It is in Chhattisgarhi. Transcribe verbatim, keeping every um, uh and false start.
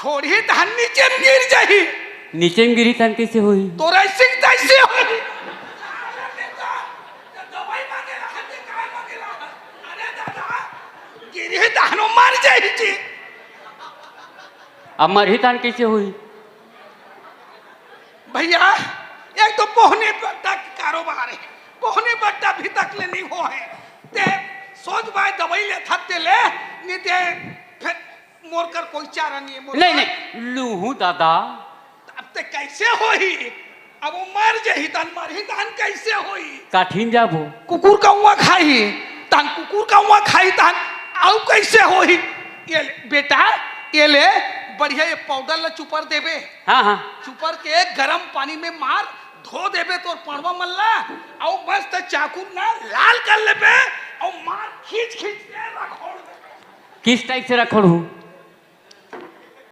खोड़ही तहन नीचे में गिर जाही। नीचे में गिरही तहन कइसे होही? तोर अइसे के तइसे होही। अरे दादा, गिरही तहन ओ मर जाही जी। अब मरही तहन कइसे होही? भइया, एक तो पोहनी बट्टा के कारोबार हे, पोहनी बट्टा अभी तक ले नइ होहे। ते सोच भाई दवई लेथस ते ले, नइ ते फेर मोर कर कोई चारा नइ हे, मोर नहीं, कर नहीं, लूहूं दादा। अब ते कइसे होही? अब ओ मर जाही तहन, मरही तहन कइसे होही? काठिन जाबो। कुकुर कौवा खाही, तहन कुकुर कौवा खाही, तहन अउ कइसे होही? ये ले, बेटा, ये ले, बढ़िया ये पाउडर ला चुपर देबे। हाँ, हाँ। चुपर के गरम पानी में मार, धो देबे तोर पड़वा मन ला, अउ मस्त चाकू ना लाल कर लेबे, अउ मार खींच खींच के रखोड़ देबे। किस टाइप से रखोड़हूं?